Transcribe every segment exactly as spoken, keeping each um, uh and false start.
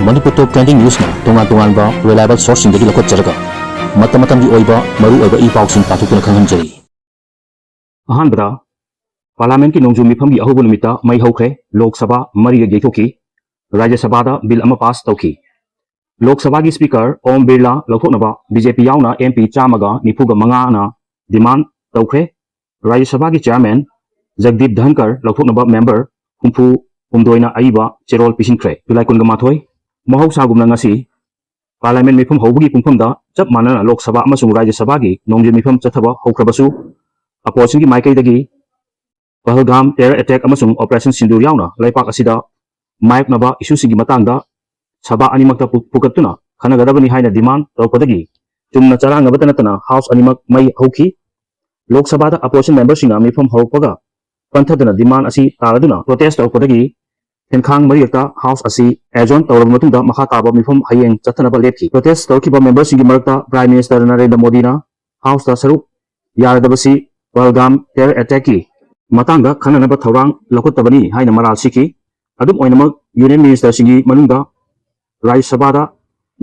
ꯃꯅꯤꯄꯨꯔ ꯇꯣꯞ trending ꯅ꯭ꯌꯨꯁꯅ ꯇꯣꯉꯥꯟ ꯇꯣꯉꯥꯟꯕ reliable ꯁꯣꯔꯁꯁꯤꯡꯗꯒꯤ ꯂꯧꯈꯠꯆꯔꯒ ꯃꯇꯝ ꯃꯇꯝꯒꯤ ꯑꯣꯏꯕ ꯃꯔꯨ ꯑꯣꯏꯕ ꯏ ꯄꯥꯎꯁꯤꯡ ꯄꯥꯊꯣꯛꯇꯨꯅ ꯈꯪꯍꯟꯖꯔꯤ꯫ ꯑꯍꯥꯟꯕꯗ, ꯄꯥꯔꯂꯥꯃꯦꯟꯠꯀꯤ ꯅꯣꯡꯖꯨ ꯃꯤꯐꯝꯒꯤ ꯑꯍꯧꯕ ꯅꯨꯃꯤꯠꯇ ꯃꯩ ꯍꯧꯈ꯭ꯔꯦ꯫ ꯂꯣꯛ ꯁꯚꯥ ꯃꯔꯤꯔꯛ ꯌꯩꯊꯣꯛꯈꯤ꯫ ꯔꯥꯖ꯭ꯌ ꯁꯚꯥꯗ ꯕꯤꯜ ꯑꯃ ꯄꯥꯁ ꯇꯧꯈꯤ꯫ ꯂꯣꯛ ꯁꯚꯥꯒꯤ ꯁ꯭ꯄꯤꯀꯔ ꯑꯣꯝ ꯕꯤꯔꯂꯥ ꯂꯧꯊꯣꯛꯅꯕ ꯕꯤ ꯖꯦ ꯄꯤ ꯌꯥꯎꯅ ꯑꯦꯝ ꯄꯤ ꯆꯥꯝꯃꯒ ꯅꯤꯐꯨꯒ ꯃꯉꯥꯅ ꯗꯤꯃꯥꯟ ꯇꯧꯈ꯭ꯔꯦ꯫ ꯔꯥꯖ꯭ꯌ ꯁꯚꯥꯒꯤ ꯆꯤꯌꯥꯔꯃꯦꯟ ꯖꯒꯗꯤꯞ ꯙꯟꯀꯔ ꯂꯧꯊꯣꯛꯅꯕ ꯃꯦꯝꯕꯔ ꯍꯨꯝꯐꯨ ꯍꯨꯝꯗꯣꯏꯅ ꯑꯏꯕ ꯆꯦꯔꯣꯜ ꯄꯤꯁꯤꯟꯈ꯭ꯔꯦ꯫ ꯖꯨꯂꯥꯏ ꯀꯨꯟꯃꯥꯊꯣꯏ, ꯃꯍꯧꯁꯥꯒꯨꯝꯅ ꯉꯁꯤ ꯄꯥꯔꯂꯥꯃꯦꯟꯠ ꯃꯤꯐꯝ ꯍꯧꯕꯒꯤ ꯄꯨꯡꯐꯝꯗ ꯆꯞ ꯃꯥꯟꯅꯅ ꯂꯣꯛ ꯁꯚꯥ ꯑꯃꯁꯨꯡ ꯔꯥꯖ꯭ꯌ ꯁꯚꯥꯒꯤ ꯅꯣꯡꯖꯨ ꯃꯤꯐꯝ ꯆꯠꯊꯕ ꯍꯧꯈ꯭ꯔꯕꯁꯨ, ꯑꯣꯄꯣꯖꯤꯁꯟꯒꯤ ꯃꯥꯏꯀꯩꯗꯒꯤ ꯄꯍꯜꯒꯥꯝ ꯇꯦꯔꯔ ꯑꯦꯇꯦꯛ ꯑꯃꯁꯨꯡ ꯑꯣꯄꯔꯦꯁꯟ ꯁꯤꯟꯗꯨꯔ ꯌꯥꯎꯅ ꯂꯩꯄꯥꯛ ꯑꯁꯤꯗ ꯃꯥꯌꯣꯛꯅꯕ ꯏꯁꯨꯁꯤꯡꯒꯤ ꯃꯇꯥꯡꯗ ꯁꯚꯥ ꯑꯅꯤꯃꯛꯇ ꯄꯨ-, ꯄꯨꯈꯠꯇꯨꯅ ꯈꯟꯅꯒꯗꯕꯅꯤ ꯍꯥꯏꯅ ꯗꯤꯃꯥꯟ ꯇꯧꯔꯛꯄꯗꯒꯤ ꯆꯨꯝꯅ ꯆꯔꯥꯡꯅꯕꯇ ꯅꯠꯇꯅ ꯍꯥꯎꯁ ꯑꯅꯤꯃꯛ ꯃꯩ ꯍꯧꯈꯤ꯫ ꯂꯣꯛ ꯁꯚꯥꯗ ꯑꯣꯄꯣꯖꯤꯁꯟ ꯃꯦꯝꯕꯔꯁꯤꯡꯅ ꯃꯤꯐꯝ ꯍꯧꯔꯛꯄꯒ ꯄꯟꯊꯗꯨꯅ ꯗꯤꯃꯥꯟ ꯑꯁꯤ ꯇꯥꯔꯗꯨꯅ ꯄ꯭ꯔꯣꯇꯦꯁ ꯇꯧꯔꯛꯄꯗꯒꯤ ꯊꯦꯟꯈꯥꯡ ꯃꯔꯤꯔꯛꯇ ꯍꯥꯎꯁ ꯑꯁꯤ ꯑꯦꯖꯣꯔꯟ ꯇꯧꯔꯕ ꯃꯇꯨꯡꯗ ꯃꯈꯥ ꯇꯥꯕ ꯃꯤꯐꯝ ꯍꯌꯦꯡ ꯆꯠꯊꯅꯕ ꯂꯦꯞꯈꯤ꯫ ꯄ꯭ꯔꯣꯇꯦꯁ ꯇꯧꯔꯛꯈꯤꯕ ꯃꯦꯝꯕꯔꯁꯤꯡꯒꯤ ꯃꯔꯛꯇ ꯄ꯭ꯔꯥꯏꯝ ꯃꯤꯅꯤꯁꯇꯔ ꯅꯔꯦꯟꯗ꯭ꯔ ꯃꯣꯗꯤꯅ ꯍꯥꯎꯁꯇ ꯁꯔꯨꯛ ꯌꯥꯔꯗꯕꯁꯤ ꯄꯍꯜꯒꯥꯝ ꯇꯦꯔꯔ ꯑꯦꯇꯦꯛꯀꯤ ꯃꯇꯥꯡꯗ ꯈꯟꯅꯅꯕ ꯊꯧꯔꯥꯡ ꯂꯧꯈꯠꯇꯕꯅꯤ ꯍꯥꯏꯅ ꯃꯔꯥꯜ ꯁꯤꯈꯤ꯫ ꯑꯗꯨꯝ ꯑꯣꯏꯅꯃꯛ, ꯌꯨꯅꯤꯌꯟ ꯃꯤꯅꯤꯁꯇꯔꯁꯤꯡꯒꯤ ꯃꯅꯨꯡꯗ ꯔꯥꯖ꯭ꯌ ꯁꯚꯥꯗ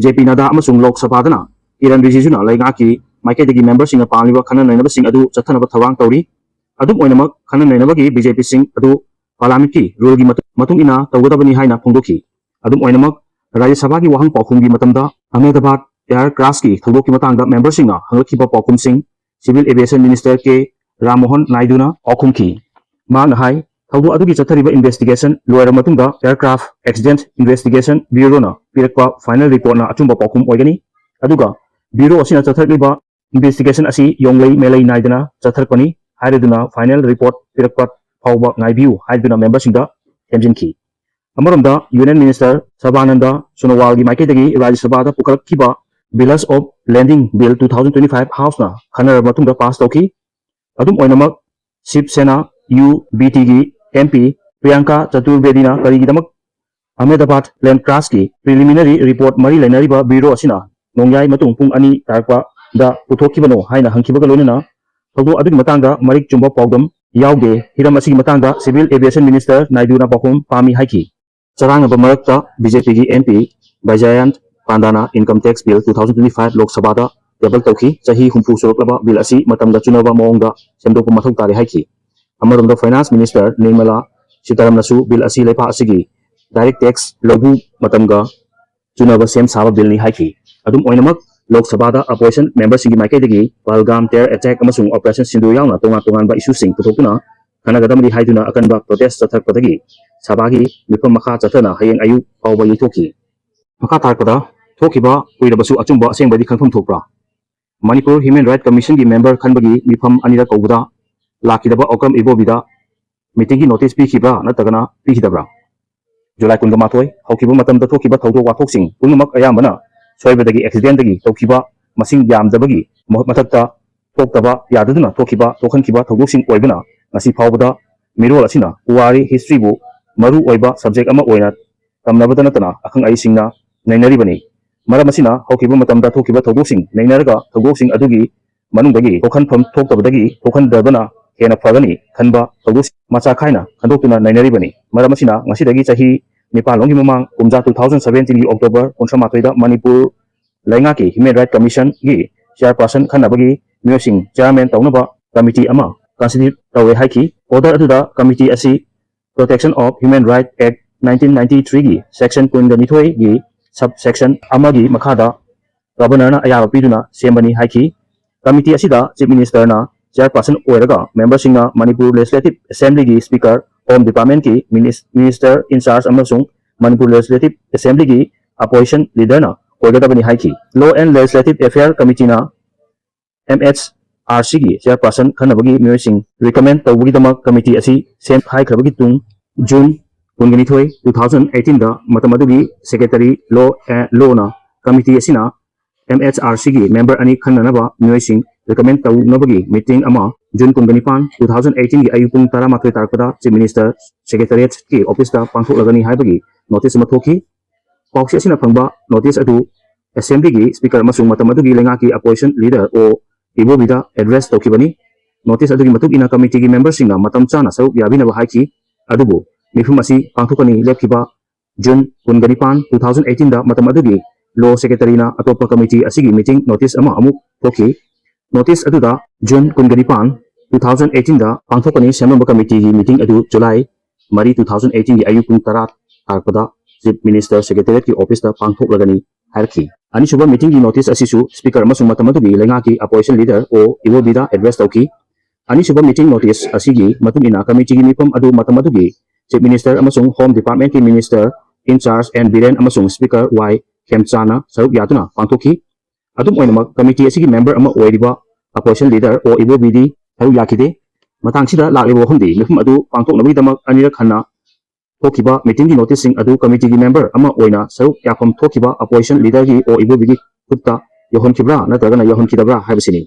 ꯖꯦ ꯄꯤ ꯅꯗꯥ ꯑꯃꯁꯨꯡ ꯂꯣꯛ ꯁꯚꯥꯗꯅ ꯀꯤꯔꯟ ꯔꯤꯖꯤꯖꯨꯅ ꯂꯩꯉꯥꯛꯀꯤ ꯃꯥꯏꯀꯩꯗꯒꯤ ꯃꯦꯝꯕꯔꯁꯤꯡꯅ ꯄꯥꯝꯂꯤꯕ ꯈꯟꯅ ꯅꯩꯅꯕꯁꯤꯡ ꯑꯗꯨ ꯆꯠꯊꯅꯕ ꯊꯧꯔꯥꯡ ꯇꯧꯔꯤ꯫ ꯑꯗꯨꯝ ꯑꯣꯏꯅꯃꯛ, ꯈꯟꯅ ꯅꯩꯅꯕꯒꯤ ꯕꯤ ꯖꯦ ꯄꯤꯁꯤꯡ ꯑꯗꯨ ꯄꯥꯔꯂꯥꯃꯦꯟꯠꯀꯤ ꯔꯨꯜꯒꯤ ꯃꯇꯨꯡ, ꯃꯇꯨꯡ ꯏꯟꯅ ꯇꯧꯒꯗꯕꯅꯤ ꯍꯥꯏꯅ ꯐꯣꯡꯗꯣꯛꯈꯤ꯫ ꯑꯗꯨꯝ ꯑꯣꯏꯅꯃꯛ, ꯔꯥꯖ꯭ꯌ ꯁꯚꯥꯒꯤ ꯋꯥꯍꯪ ꯄꯥꯎꯈꯨꯝꯒꯤ ꯃꯇꯝꯗ ꯑꯍꯃꯦꯗꯕꯥꯗ ꯑꯦꯌꯔ ꯀ꯭ꯔꯥꯁꯀꯤ ꯊꯧꯗꯣꯛꯀꯤ ꯃꯇꯥꯡꯗ ꯃꯦꯝꯕꯔꯁꯤꯡꯅ ꯍꯪꯂꯛꯈꯤꯕ ꯄꯥꯎꯈꯨꯝꯁꯤꯡ ꯁꯤꯚꯤꯜ ꯑꯦꯚꯤꯌꯦꯁꯟ ꯃꯤꯅꯤꯁꯇꯔ ꯀꯦ ꯔꯥꯝꯃꯣꯍꯟ ꯅꯥꯏꯗꯨꯅ ꯄꯥꯎꯈꯨꯝꯈꯤ꯫ ꯃꯍꯥꯛꯅ ꯍꯥꯏ, ꯊꯧꯗꯣꯛ ꯑꯗꯨꯒꯤ ꯆꯠꯊꯔꯤꯕ ꯏꯟꯚꯦꯁꯇꯤꯒꯦꯁꯟ ꯂꯣꯏꯔꯕ ꯃꯇꯨꯡꯗ ꯑꯦꯌꯔꯀ꯭ꯔꯥꯐ ꯑꯦꯛꯁꯤꯗꯦꯟꯠ ꯏꯟꯚꯦꯁꯇꯤꯒꯦꯁꯟ ꯕ꯭ꯌꯨꯔꯣꯅ ꯄꯤꯔꯛꯄ ꯐꯥꯏꯅꯦꯜ ꯔꯤꯄꯣꯔꯠꯅ ꯑꯆꯨꯝꯕ ꯄꯥꯎꯈꯨꯝ ꯑꯣꯏꯒꯅꯤ꯫ ꯑꯗꯨꯒ ꯕ꯭ꯌꯨꯔꯣ ꯑꯁꯤꯅ ꯆꯠꯊꯔꯛꯂꯤꯕ ꯏꯟꯚꯦꯁꯇꯤꯒꯦꯁꯟ ꯑꯁꯤ ꯌꯣꯡꯂꯩ ꯃꯦꯂꯩ ꯅꯥꯏꯗꯅ ꯆꯠꯊꯔꯛꯄꯅꯤ ꯍꯥꯏꯔꯗꯨꯅ ꯐꯥꯏꯅꯦꯜ ꯔꯤꯄꯣꯔꯠ ꯄꯤꯔꯛꯄ ꯐꯥꯎꯕ ꯉꯥꯏꯕꯤꯌꯨ ꯍꯥꯏꯗꯨꯅ ꯃꯦꯝꯕꯔꯁꯤꯡꯗ ꯊꯦꯝꯖꯤꯟꯈꯤ꯫ ꯑꯃꯔꯣꯝꯗ, ꯌꯨꯅꯤꯌꯟ ꯃꯤꯅꯤꯁꯇꯔ ꯁꯔꯕꯥꯅꯟꯗ ꯁꯣꯅꯣꯋꯥꯜꯒꯤ ꯃꯥꯏꯀꯩꯗꯒꯤ ꯔꯥꯖ꯭ꯌ ꯁꯚꯥꯗ ꯄꯨꯈꯠꯂꯛꯈꯤꯕ bills of lading bill two thousand twenty five ꯍꯥꯎꯁꯅ ꯈꯟꯅꯔꯕ ꯃꯇꯨꯡꯗ ꯄꯥꯁ ꯇꯧꯈꯤ꯫ ꯑꯗꯨꯝ ꯑꯣꯏꯅꯃꯛ, ꯁꯤꯕ ꯁꯦꯅꯥ, ꯌꯨ ꯕꯤ ꯇꯤꯒꯤ ꯑꯦꯝ ꯄꯤ ꯄ꯭ꯔꯤꯌꯥꯡꯀꯥ ꯆꯇꯨꯔꯕꯦꯗꯤꯅ ꯀꯔꯤꯒꯤꯗꯃꯛ ꯑꯍꯃꯦꯗꯕꯥꯗ ꯂꯦꯟꯗ ꯀ꯭ꯔꯥꯁꯀꯤ ꯄ꯭ꯔꯤꯂꯤꯃꯤꯅꯔꯤ ꯔꯤꯄꯣꯔꯠ ꯃꯔꯤ ꯂꯩꯅꯔꯤꯕ ꯕ꯭ꯌꯨꯔꯣ ꯑꯁꯤꯅ ꯅꯣꯡꯌꯥꯏ ꯃꯇꯨꯡ ꯄꯨꯡ ꯑꯅꯤ ꯇꯥꯔꯛꯄꯗ ꯄꯨꯊꯣꯛꯈꯤꯕꯅꯣ ꯍꯥꯏꯅ ꯍꯪꯈꯤꯕꯒ ꯂꯣꯏꯅꯅ ꯊꯧꯗꯣꯛ ꯑꯗꯨꯒꯤ ꯃꯇꯥꯡꯗ ꯃꯔꯤꯛ ꯆꯨꯝꯕ ꯄꯥꯎꯗꯝ ꯌꯥꯎꯗꯦ꯫ ꯍꯤꯔꯝ ꯑꯁꯤꯒꯤ ꯃꯇꯥꯡꯗ ꯁꯤꯚꯤꯜ ꯑꯦꯚꯤꯌꯦꯁꯟ ꯃꯤꯅꯤꯁꯇꯔ ꯅꯥꯏꯗꯨꯅ ꯄꯥꯎꯈꯨꯝ ꯄꯥꯝꯃꯤ ꯍꯥꯏꯈꯤ꯫ ꯆꯔꯥꯡꯅꯕ ꯃꯔꯛꯇ ꯕꯤ ꯖꯦ ꯄꯤꯒꯤ ꯑꯦꯝ ꯄꯤ ꯕꯥꯏꯖꯥꯌꯟ ꯄꯥꯟꯗꯥꯅ Income Tax Bill two thousand twenty five Lok Sabhaꯗ table ꯇꯧꯈꯤ꯫ ꯆꯍꯤ ꯍꯨꯝꯐꯨ ꯁꯨꯔꯛꯂꯕ ꯕꯤꯜ ꯑꯁꯤ ꯃꯇꯝꯒ ꯆꯨꯅꯕ ꯃꯑꯣꯡꯗ ꯁꯦꯝꯗꯣꯛꯄ ꯃꯊꯧ ꯇꯥꯔꯦ ꯍꯥꯏꯈꯤ꯫ ꯑꯃꯔꯣꯝꯗ Finance Minister Nirmala Sitharamanꯅꯁꯨ ꯕꯤꯜ ꯑꯁꯤ ꯂꯩꯕꯥꯛ ꯑꯁꯤꯒꯤ direct tax ꯂꯧꯕ ꯃꯇꯝꯒ ꯆꯨꯅꯕ ꯁꯦꯝ ꯁꯥꯕ ꯕꯤꯜꯅꯤ ꯍꯥꯏꯈꯤ꯫ ꯑꯗꯨꯝ ꯑꯣꯏꯅꯃꯛ, ꯂꯣꯛ ꯁꯚꯥꯗ opposition memberꯁꯤꯡꯒꯤ ꯃꯥꯏꯀꯩꯗꯒꯤ ꯄꯍꯜꯒꯥꯝ terror attack ꯑꯃꯁꯨꯡ Operation Sindoor ꯌꯥꯎꯅ ꯇꯣꯉꯥꯟ ꯇꯣꯉꯥꯟꯕ issueꯁꯤꯡ ꯄꯨꯊꯣꯛꯇꯨꯅ ꯈꯟꯅꯒꯗꯕꯅꯤ ꯍꯥꯏꯗꯨꯅ ꯑꯀꯟꯕ protest ꯆꯠꯊꯔꯛꯄꯗꯒꯤ ꯁꯚꯥꯒꯤ ꯃꯤꯐꯝ ꯃꯈꯥ ꯆꯠꯊꯅ ꯍꯌꯦꯡ ꯑꯌꯨꯛ ꯐꯥꯎꯕ ꯌꯩꯊꯣꯛꯈꯤ꯫ ꯃꯈꯥ ꯇꯥꯔꯛꯄꯗ, ꯊꯣꯛꯈꯤꯕ ꯀꯨꯏꯔꯕꯁꯨ ꯑꯆꯨꯝꯕ ꯑꯁꯦꯡꯕꯗꯤ ꯈꯪꯐꯝ ꯊꯣꯛꯄ꯭ꯔꯥ? ꯃꯅꯤꯄꯨꯔ Human Rights Commissionꯒꯤ member ꯈꯟꯕꯒꯤ ꯃꯤꯐꯝ ꯑꯅꯤꯔꯛ ꯀꯧꯕꯗ ꯂꯥꯛꯈꯤꯗꯕ ꯑꯣꯀ꯭ꯔꯝ ꯏꯕꯣꯕꯤꯗ meetingꯒꯤ notice ꯄꯤꯈꯤꯕ꯭ꯔꯥ ꯅꯠꯇ꯭ꯔꯒꯅ ꯄꯤꯈꯤꯗꯕ꯭ꯔꯥ? ꯖꯨꯂꯥꯏ ꯀꯨꯟꯒ ꯃꯥꯊꯣꯏ, ꯍꯧꯈꯤꯕ ꯃꯇꯝꯗ ꯊꯣꯛꯈꯤꯕ ꯊꯧꯗꯣꯛ ꯋꯥꯊꯣꯛꯁꯤꯡ ꯄꯨꯝꯅꯃꯛ ꯑꯌꯥꯝꯕꯅ ꯁꯣꯏꯕꯗꯒꯤ, accidentꯗꯒꯤ ꯇꯧꯈꯤꯕ ꯃꯁꯤꯡ ꯌꯥꯝꯗꯕꯒꯤ ꯃꯍꯨꯠ ꯃꯊꯛꯇ ꯊꯣꯛꯇꯕ ꯌꯥꯗꯗꯨꯅ ꯊꯣꯛꯈꯤꯕ, ꯊꯣꯛꯍꯟꯈꯤꯕ ꯊꯧꯗꯣꯛꯁꯤꯡ ꯑꯣꯏꯕꯅ ꯉꯁꯤ ꯐꯥꯎꯕꯗ ꯃꯤꯔꯣꯜ ꯑꯁꯤꯅ ꯄꯨꯋꯥꯔꯤ, historyꯕꯨ ꯃꯔꯨ ꯑꯣꯏꯕ subject ꯑꯃ ꯑꯣꯏꯅ ꯇꯝꯅꯕꯗ ꯅꯠꯇꯅ ꯑꯈꯪ ꯑꯍꯩꯁꯤꯡꯅ ꯅꯩꯅꯔꯤꯕꯅꯤ꯫ ꯃꯔꯝ ꯑꯁꯤꯅ ꯍꯧꯈꯤꯕ ꯃꯇꯝꯗ ꯊꯣꯛꯈꯤꯕ ꯊꯧꯗꯣꯛꯁꯤꯡ ꯅꯩꯅꯔꯒ ꯊꯧꯗꯣꯛꯁꯤꯡ ꯑꯗꯨꯒꯤ ꯃꯅꯨꯡꯗꯒꯤ ꯊꯣꯛꯍꯟꯐꯝ ꯊꯣꯛꯇꯕꯗꯒꯤ ꯊꯣꯛꯍꯟꯗꯕꯅ ꯍꯦꯟꯅ ꯐꯒꯅꯤ ꯈꯟꯕ ꯊꯧꯗꯣꯛꯁꯤꯡ ꯃꯆꯥ ꯈꯥꯏꯅ ꯈꯟꯗꯣꯛꯇꯨꯅ ꯅꯩꯅꯔꯤꯕꯅꯤ꯫ ꯃꯔꯝ ꯑꯁꯤꯅ ꯉꯁꯤꯗꯒꯤ ꯆꯍꯤ ꯅꯤꯄꯥꯟꯂꯣꯝꯒꯤ ꯃꯃꯥꯡ ꯀꯨꯝꯖꯥ two thousand seventeenꯒꯤ October ꯀꯨꯟꯊ꯭ꯔꯥ ꯃꯥꯊꯣꯏꯗ ꯃꯅꯤꯄꯨꯔ ꯂꯩꯉꯥꯛꯀꯤ Human Rights Commissionꯒꯤ chairperson ꯈꯟꯅꯕꯒꯤ ꯃꯤꯑꯣꯏꯁꯤꯡ chairman ꯇꯧꯅꯕ committee ꯑꯃ constitute ꯇꯧꯔꯦ ꯍꯥꯏꯈꯤ꯫ Order ꯑꯗꯨꯗ committee ꯑꯁꯤ Protection of Human Rights Act nineteen ninety threeꯒꯤ section ꯀꯨꯟꯒ ꯅꯤꯊꯣꯏꯒꯤ subsection ꯑꯃꯒꯤ ꯃꯈꯥꯗ governorꯅ ꯑꯌꯥꯕ ꯄꯤꯗꯨꯅ ꯁꯦꯝꯕꯅꯤ ꯍꯥꯏꯈꯤ꯫ Committee ꯑꯁꯤꯗ Chief Ministerꯅ chairperson ꯑꯣꯏꯔꯒ memberꯁꯤꯡꯅ Manipur Legislative Assemblyꯒꯤ Speaker, Home Departmentꯀꯤ minis- Minister in charge ꯑꯃꯁꯨꯡ ꯃꯅꯤꯄꯨꯔ Legislative Assemblyꯒꯤ opposition leaderꯅ ꯑꯣꯏꯒꯗꯕꯅꯤ ꯍꯥꯏꯈꯤ꯫ Law and Legislative Affair Committeeꯅ M H R Cꯒꯤ chairperson ꯈꯟꯅꯕꯒꯤ ꯃꯤꯑꯣꯏꯁꯤꯡ recommend ꯇꯧꯕꯒꯤꯗꯃꯛ committee ꯑꯁꯤ ꯁꯦꯝ ꯍꯥꯏꯈ꯭ꯔꯕꯒꯤ ꯇꯨꯡ, June ꯀꯨꯟꯒ ꯅꯤꯊꯣꯏ, two thousand eighteenꯗ ꯃꯇꯝ ꯑꯗꯨꯒꯤ secretary law, eh, lawꯅ committee ꯑꯁꯤꯅ M H R Cꯒꯤ member ꯑꯅꯤ ꯈꯟꯅꯅꯕ ꯃꯤꯑꯣꯏꯁꯤꯡ recommend ꯇꯧꯅꯕꯒꯤ meeting ꯑꯃ June ꯀꯨꯟꯒ ꯅꯤꯄꯥꯟ, two thousand eighteenꯒꯤ ꯑꯌꯨꯛ ꯄꯨꯡ ꯇꯔꯥꯃꯥꯊꯣꯏ ꯇꯥꯔꯛꯄꯗ Chief Minister Secretariatꯀꯤ officeꯇ ꯄꯥꯡꯊꯣꯛꯂꯒꯅꯤ ꯍꯥꯏꯕꯒꯤ notice ꯑꯃ ꯊꯣꯛꯈꯤ꯫ ꯄꯥꯎꯆꯦ ꯑꯁꯤꯅ ꯐꯪꯕ notice ꯑꯗꯨ Assemblyꯒꯤ Speaker ꯑꯃꯁꯨꯡ ꯃꯇꯝ ꯑꯗꯨꯒꯤ ꯂꯩꯉꯥꯛꯀꯤ opposition leader ꯑꯣ ꯏꯕꯣꯕꯤꯗ address ꯇꯧꯈꯤꯕꯅꯤ꯫ Notice ꯑꯗꯨꯒꯤ ꯃꯇꯨꯡ ꯏꯟꯅ committeeꯒꯤ memberꯁꯤꯡꯅ ꯃꯇꯝ ꯆꯥꯅ ꯁꯔꯨꯛ ꯌꯥꯕꯤꯅꯕ ꯍꯥꯏꯈꯤ꯫ ꯑꯗꯨꯕꯨ ꯃꯤꯐꯝ ꯑꯁꯤ ꯄꯥꯡꯊꯣꯛꯀꯅꯤ ꯂꯦꯞꯈꯤꯕ June ꯀꯨꯟꯒ ꯅꯤꯄꯥꯟ, two thousand eighteen ꯗ ꯃꯇꯝ ꯑꯗꯨꯒꯤ law secretary ꯅ ꯑꯇꯣꯞꯄ committee ꯑꯁꯤꯒꯤ meeting notice ꯑꯃ ꯑꯃꯨꯛ ꯊꯣꯛꯈꯤ꯫ Notice ꯑꯗꯨꯗ June ꯀꯨꯟꯒ ꯅꯤꯄꯥꯟ, two thousand eighteen ꯗ ꯄꯥꯡꯊꯣꯛꯀꯅꯤ꯫ ꯁꯦꯝꯂꯝꯕ committee ꯒꯤ meeting ꯑꯗꯨ July ꯃꯔꯤ, two thousand eighteen ꯒꯤ ꯑꯌꯨꯛ ꯄꯨꯡ ꯇꯔꯥ ꯇꯥꯔꯛꯄꯗ Chief Minister Secretariat ꯀꯤ office ꯇ ꯄꯥꯡꯊꯣꯛꯂꯒꯅꯤ ꯍꯥꯏꯔꯛꯈꯤ꯫ ꯑꯅꯤꯁꯨꯕ meeting ꯒꯤ notice ꯑꯁꯤꯁꯨ Speaker ꯑꯃꯁꯨꯡ ꯃꯇꯝ ꯑꯗꯨꯒꯤ ꯂꯩꯉꯥꯛꯀꯤ opposition leader ꯑꯣ ꯏꯕꯣꯕꯤꯗ address ꯇꯧꯈꯤ꯫ ꯑꯅꯤꯁꯨꯕ meeting notice ꯑꯁꯤꯒꯤ ꯃꯇꯨꯡ ꯏꯟꯅ committee ꯒꯤ ꯃꯤꯐꯝ ꯑꯗꯨ ꯃꯇꯝ ꯑꯗꯨꯒꯤ Chief Minister ꯑꯃꯁꯨꯡ Home Department ꯀꯤ Minister in charge N Biren ꯑꯃꯁꯨꯡ Speaker ꯋꯥꯏ ꯈꯦꯝꯆꯥꯅ ꯁꯔꯨꯛ ꯌꯥꯗꯨꯅ ꯄꯥꯡꯊꯣꯛꯈꯤ꯫ ꯑꯗꯨꯝ ꯑꯣꯏꯅꯃꯛ, committee ꯑꯁꯤꯒꯤ member ꯑꯃ ꯑꯣꯏꯔꯤꯕ opposition leader ꯑꯣ ꯏꯕꯣꯕꯤꯗꯤ ꯁꯔꯨꯛ ꯌꯥꯈꯤꯗꯦ꯫ ꯃꯇꯥꯡꯁꯤꯗ ꯂꯥꯛꯂꯤꯕ ꯋꯥꯐꯝꯗꯤ, ꯃꯤꯐꯝ ꯑꯗꯨ ꯄꯥꯡꯊꯣꯛꯅꯕꯒꯤꯗꯃꯛ ꯑꯅꯤꯔꯛ ꯍꯟꯅ ꯊꯣꯛꯈꯤꯕ meeting ꯒꯤ notice ꯁꯤꯡ ꯑꯗꯨ committee ꯒꯤ member ꯑꯃ ꯑꯣꯏꯅ ꯁꯔꯨꯛ ꯌꯥꯐꯝ ꯊꯣꯛꯈꯤꯕ opposition leader ꯒꯤ ꯑꯣ ꯏꯕꯣꯕꯤꯒꯤ ꯈꯨꯠꯇ ꯌꯧꯍꯟꯈꯤꯕ꯭ꯔꯥ ꯅꯠꯇ꯭ꯔꯒꯅ ꯌꯧꯍꯟꯈꯤꯗꯕ꯭ꯔꯥ ꯍꯥꯏꯕꯁꯤꯅꯤ꯫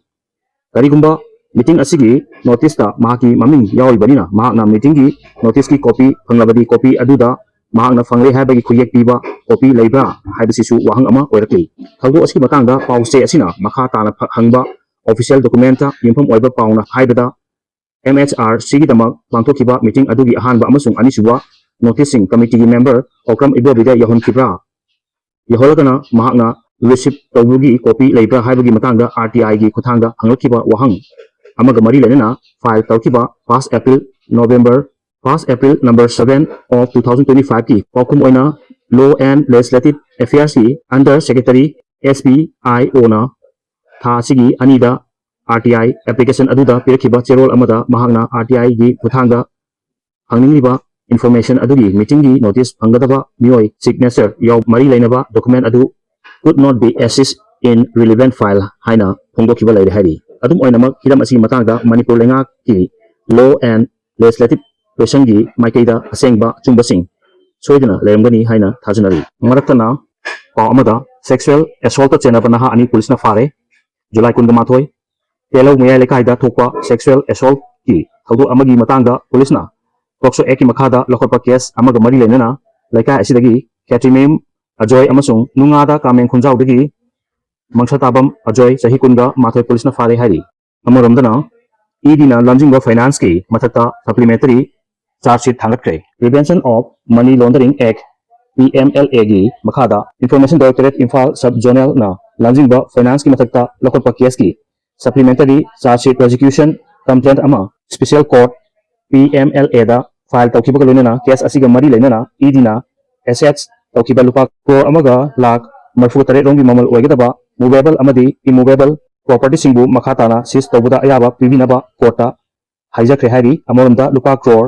ꯀꯔꯤꯒꯨꯝꯕ meeting ꯑꯁꯤꯒꯤ notice ꯇ ꯃꯍꯥꯛꯀꯤ ꯃꯃꯤꯡ ꯌꯥꯎꯔꯤꯕꯅꯤꯅ, ꯃꯍꯥꯛꯅ meeting ꯒꯤ notice ꯀꯤ copy ꯐꯪꯂꯕꯗꯤ, copy ꯑꯗꯨꯗ ꯃꯍꯥꯛꯅ ꯐꯪꯂꯦ ꯍꯥꯏꯕꯒꯤ ꯈꯨꯌꯦꯛ ꯄꯤꯕ copy ꯂꯩꯕ꯭ꯔꯥ ꯍꯥꯏꯕꯁꯤꯁꯨ ꯋꯥꯍꯪ ꯑꯃ ꯑꯣꯏꯔꯛꯂꯤ꯫ ꯊꯧꯗꯣꯛ ꯑꯁꯤꯒꯤ ꯃꯇꯥꯡꯗ ꯄꯥꯎ ꯆꯦ ꯑꯁꯤꯅ ꯃꯈꯥ ꯇꯥꯅ ꯐ-, ꯍꯪꯕ official document ꯇ ꯌꯨꯝꯐꯝ ꯑꯣꯏꯕ ꯄꯥꯎꯅ ꯍꯥꯏꯕꯗ, M H R C ꯒꯤꯗꯃꯛ ꯄꯥꯡꯊꯣꯛꯈꯤꯕ meeting ꯑꯗꯨꯒꯤ ꯑꯍꯥꯟꯕ ꯑꯃꯁꯨꯡ ꯑꯅꯤꯁꯨꯕ notice ꯁꯤꯡ committee ꯒꯤ member ꯑꯣꯀ꯭ꯔꯝ ꯏꯕꯣꯕꯤꯗ ꯌꯧꯍꯟꯈꯤꯕ꯭ꯔꯥ? ꯌꯧꯍꯜꯂꯒꯅ ꯃꯍꯥꯛꯅ receive ꯇꯧꯕꯒꯤ copy ꯂꯩꯕ꯭ꯔꯥ ꯍꯥꯏꯕꯒꯤ ꯃꯇꯥꯡꯗ R T I ꯒꯤ ꯈꯨꯠꯊꯥꯡꯗ ꯍꯪꯂꯛꯈꯤꯕ ꯋꯥꯍꯪ ꯑꯃꯒ ꯃꯔꯤ ꯂꯩꯅꯅ file ꯇꯧꯈꯤꯕ first April, November, first April number seven of two thousand twenty-five ꯀꯤ ꯄꯥꯎꯈꯨꯝ ꯑꯣꯏꯅ Law and Legislative Affairs ꯀꯤ Under Secretary S P I O ꯅ ꯊꯥ ꯑꯁꯤꯒꯤ ꯑꯅꯤꯗ R T I application ꯑꯗꯨꯗ ꯄꯤꯔꯛꯈꯤꯕ ꯆꯦꯔꯣꯜ ꯑꯃꯗ ꯃꯍꯥꯛꯅ R T I ꯒꯤ ꯈꯨꯠꯊꯥꯡꯗ ꯍꯪꯅꯤꯡꯂꯤꯕ information ꯑꯗꯨꯒꯤ meeting ꯒꯤ notice ꯐꯪꯒꯗꯕ ꯃꯤꯑꯣꯏ signature ꯌꯥꯎ ꯃꯔꯤ ꯂꯩꯅꯕ document ꯑꯗꯨ could not be accessed in relevant file ꯍꯥꯏꯅ ꯐꯣꯡꯗꯣꯛꯈꯤꯕ ꯂꯩꯔꯦ ꯍꯥꯏꯔꯤ꯫ ꯑꯗꯨꯝ ꯑꯣꯏꯅꯃꯛ, ꯍꯤꯔꯝ ꯑꯁꯤꯒꯤ ꯃꯇꯥꯡꯗ ꯃꯅꯤꯄꯨꯔ ꯂꯩꯉꯥꯛꯀꯤ law and legislative profession ꯒꯤ ꯃꯥꯏꯀꯩꯗ ꯑꯁꯦꯡꯕ ꯑꯆꯨꯝꯕꯁꯤꯡ ꯁꯣꯏꯗꯅ ꯂꯩꯔꯝꯒꯅꯤ ꯍꯥꯏꯅ ꯊꯥꯖꯅꯔꯤ꯫ ꯃꯔꯛꯇꯅ ꯄꯥꯎ ꯑꯃꯗ, sexual assault ꯇ ꯆꯦꯟꯅꯕ ꯅꯍꯥ ꯑꯅꯤ police ꯅ ꯐꯥꯔꯦ꯫ July ꯀꯨꯟꯒ ꯃꯥꯊꯣꯏ, ꯇꯦꯂꯧ ꯃꯌꯥꯏ ꯂꯩꯀꯥꯏꯗ ꯊꯣꯛꯄ sexual assault ꯀꯤ ꯊꯧꯗꯣꯛ ꯑꯃꯒꯤ ꯃꯇꯥꯡꯗ police ꯅ POCSO Act ꯀꯤ ꯃꯈꯥꯗ ꯂꯧꯈꯠꯄ case ꯑꯃꯒ ꯃꯔꯤ ꯂꯩꯅꯅ ꯂꯩꯀꯥꯏ ꯑꯁꯤꯗꯒꯤ ꯈꯦꯇ꯭ꯔꯤꯃꯌꯨꯝ ꯑꯖꯣꯏ ꯑꯃꯁꯨꯡ ꯅꯨꯡꯉꯥꯗ ꯀꯥꯃꯦꯡ ꯈꯨꯟꯖꯥꯎꯗꯒꯤ ꯃꯪꯁꯥꯇꯥꯕꯝ ꯑꯖꯣꯏ, ꯆꯍꯤ ꯀꯨꯟꯒ ꯃꯥꯊꯣꯏ, police ꯅ ꯐꯥꯔꯦ ꯍꯥꯏꯔꯤ꯫ ꯑꯃꯔꯣꯝꯗꯅ, E D ꯅ ꯂꯝꯖꯤꯡꯕ finance ꯀꯤ ꯃꯊꯛꯇ supplementary charge sheet ꯊꯥꯡꯒꯠꯈ꯭ꯔꯦ꯫ Prevention of Money Laundering Act P M L ꯑꯦꯒꯤ ꯃꯈꯥꯗ Information Directorate ꯏꯝꯐꯥꯜ Sub Zonalꯅ ꯂꯝꯖꯤꯡꯕ financeꯀꯤ ꯃꯊꯛꯇ ꯂꯧꯈꯠꯄ caseꯀꯤ supplementary charge sheet prosecution complaint ꯑꯃ special court P M L Aꯗ file ꯇꯧꯈꯤꯕꯒ ꯂꯣꯏꯅꯅ case ꯑꯁꯤꯒ ꯃꯔꯤ ꯂꯩꯅꯅ EDꯅ assess ꯇꯧꯈꯤꯕ ꯂꯨꯄꯥ crore ꯑꯃꯒ ꯂꯥꯈ ꯃꯔꯤꯐꯨ ꯇꯔꯦꯠ ꯔꯣꯝꯒꯤ ꯃꯃꯜ ꯑꯣꯏꯒꯗꯕ movable ꯑꯃꯗꯤ immovable propertyꯁꯤꯡꯕꯨ ꯃꯈꯥ ꯇꯥꯅ seize ꯇꯧꯕꯗ ꯑꯌꯥꯕ ꯄꯤꯕꯤꯅꯕ courtꯇ ꯍꯥꯏꯖꯈ꯭ꯔꯦ ꯍꯥꯏꯔꯤ꯫ ꯑꯃꯔꯣꯝꯗ ꯂꯨꯄꯥ crore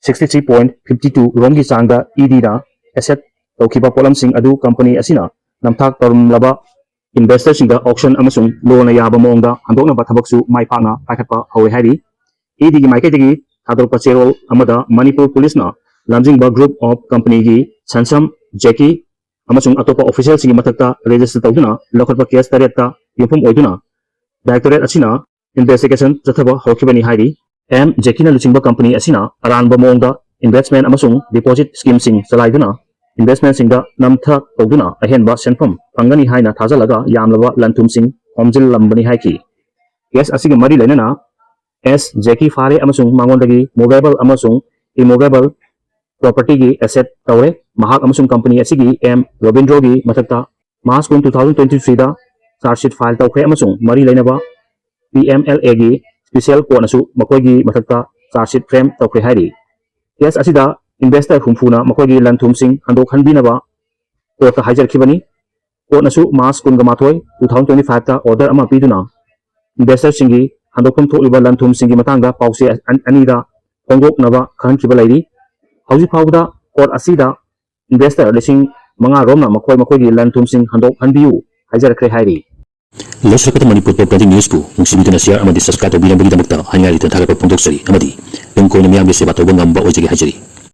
sixty three point fifty two ꯔꯣꯝꯒꯤ ꯆꯥꯡꯗ EDꯅ asset ꯇꯧꯈꯤꯕ ꯄꯣꯠꯂꯝꯁꯤꯡ ꯑꯗꯨ company ꯑꯁꯤꯅ ꯅꯝꯊꯥꯛ ꯇꯧꯔꯝꯂꯕ investorꯁꯤꯡꯗ auction ꯑꯃꯁꯨꯡ ꯂꯣꯅ ꯌꯥꯕ ꯃꯑꯣꯡꯗ ꯍꯟꯗꯣꯛꯅꯕ ꯊꯕꯛꯁꯨ ꯃꯥꯏ ꯄꯥꯛꯅ ꯄꯥꯏꯈꯠꯄ ꯍꯧꯔꯦ ꯍꯥꯏꯔꯤ꯫ EDꯒꯤ ꯃꯥꯏꯀꯩꯗꯒꯤ ꯊꯥꯗꯣꯔꯛꯄ ꯆꯦꯔꯣꯜ ꯑꯃꯗ ꯃꯅꯤꯄꯨꯔ ꯄꯨꯂꯤꯁꯅ ꯂꯝꯖꯤꯡꯕ group of companyꯒꯤ ꯁꯟꯁꯝ, ꯖꯦꯀꯤ ꯑꯃꯁꯨꯡ ꯑꯇꯣꯞꯄ officialꯁꯤꯡꯒꯤ ꯃꯊꯛꯇ register ꯇꯧꯗꯨꯅ ꯂꯧꯈꯠꯄ case ꯇꯔꯦꯠꯇ ꯌꯨꯝꯐꯝ ꯑꯣꯏꯗꯨꯅ directorate ꯑꯁꯤꯅ investigation ꯆꯠꯊꯕ ꯍꯧꯔꯛꯈꯤꯕꯅꯤ ꯍꯥꯏꯔꯤ꯫ ꯑꯦꯝ ꯖꯦꯀꯤꯅ ꯂꯨꯆꯤꯡꯕ company ꯑꯁꯤꯅ ꯑꯔꯥꯟꯕ ꯃꯑꯣꯡꯗ investment ꯑꯃꯁꯨꯡ deposit schemeꯁꯤꯡ ꯆꯂꯥꯏꯗꯨꯅ investmentꯁꯤꯡꯗ ꯅꯝꯊꯥꯛ ꯇꯧꯗꯨꯅ ꯑꯍꯦꯟꯕ ꯁꯦꯟꯐꯝ ꯐꯪꯒꯅꯤ ꯍꯥꯏꯅ ꯊꯥꯖꯜꯂꯒ ꯌꯥꯝꯂꯕ ꯂꯟ ꯊꯨꯝꯁꯤꯡ ꯈꯣꯝꯖꯤꯜꯂꯝꯕꯅꯤ ꯍꯥꯏꯈꯤ꯫ Case ꯑꯁꯤꯒ ꯃꯔꯤ ꯂꯩꯅꯅ ꯑꯦꯁ ꯖꯦꯀꯤ ꯐꯥꯔꯦ ꯑꯃꯁꯨꯡ ꯃꯉꯣꯟꯗꯒꯤ movable ꯑꯃꯁꯨꯡ immovable propertyꯒꯤ asset ꯇꯧꯔꯦ꯫ ꯃꯍꯥꯛ ꯑꯃꯁꯨꯡ company ꯑꯁꯤꯒꯤ ꯑꯦꯝ ꯔꯣꯕꯤꯟꯗ꯭ꯔꯣꯒꯤ ꯃꯊꯛꯇ March ꯀꯨꯟ, two thousand twenty threeꯗ charge sheet file ꯇꯧꯈ꯭ꯔꯦ ꯑꯃꯁꯨꯡ ꯃꯔꯤ ꯂꯩꯅꯕ P M L Aꯒꯤ special courtꯅꯁꯨ ꯃꯈꯣꯏꯒꯤ ꯃꯊꯛꯇ charge sheet frame ꯇꯧꯈ꯭ꯔꯦ ꯍꯥꯏꯔꯤ꯫ Case ꯑꯁꯤꯗ investor ꯍꯨꯝꯐꯨꯅ ꯃꯈꯣꯏꯒꯤ ꯂꯟ ꯊꯨꯝꯁꯤꯡ ꯍꯟꯗꯣꯛꯍꯟꯕꯤꯅꯕ courtꯇ ꯍꯥꯏꯖꯔꯛꯈꯤꯕꯅꯤ꯫ Courtꯅꯁꯨ March ꯀꯨꯟꯒ ꯃꯥꯊꯣꯏ, two thousand twenty fiveꯇ order ꯑꯃ ꯄꯤꯗꯨꯅ investorꯁꯤꯡꯒꯤ ꯍꯟꯗꯣꯛꯐꯝ ꯊꯣꯛꯂꯤꯕ ꯂꯟ ꯊꯨꯝꯁꯤꯡꯒꯤ ꯃꯇꯥꯡꯗ ꯄꯥꯎꯆꯦ ꯑꯅꯤꯗ ꯐꯣꯡꯗꯣꯛꯅꯕ ꯈꯪꯍꯟꯈꯤꯕ ꯂꯩꯔꯤ꯫ ꯍꯧꯖꯤꯛ ꯐꯥꯎꯕꯗ court ꯑꯁꯤꯗ investor ꯂꯤꯁꯤꯡ ꯃꯉꯥ ꯔꯣꯝꯅ ꯃꯈꯣꯏ ꯃꯈꯣꯏꯒꯤ ꯂꯟ ꯊꯨꯝꯁꯤꯡ ꯍꯟꯗꯣꯛꯍꯟꯕꯤꯌꯨ ꯍꯥꯏꯖꯔꯛꯈ꯭ꯔꯦ ꯍꯥꯏꯔꯤ꯫ ꯂꯧꯁꯤꯜꯂꯛꯄꯗ ꯃꯅꯤꯄꯨꯔ ꯄꯣꯞ ꯀꯥꯟꯇꯤ ꯅ꯭ꯌꯨꯁꯄꯨ ꯅꯨꯡꯁꯤꯕꯤꯗꯨꯅ share ꯑꯃꯗꯤ subscribe ꯇꯧꯕꯤꯔꯝꯕꯒꯤꯗꯃꯛꯇ ꯍꯥꯏꯅꯤꯡꯉꯥꯏ ꯂꯩꯇꯅ ꯊꯥꯒꯠꯄ ꯐꯣꯡꯗꯣꯛꯆꯔꯤ ꯑꯃꯗꯤ ꯇꯨꯡ ꯀꯣꯏꯅ ꯃꯤꯌꯥꯝꯒꯤ ꯁꯦꯕꯥ ꯇꯧꯕ ꯉꯝꯕ ꯑꯣꯏꯖꯒꯦ ꯍꯥꯏꯖꯔꯤ꯫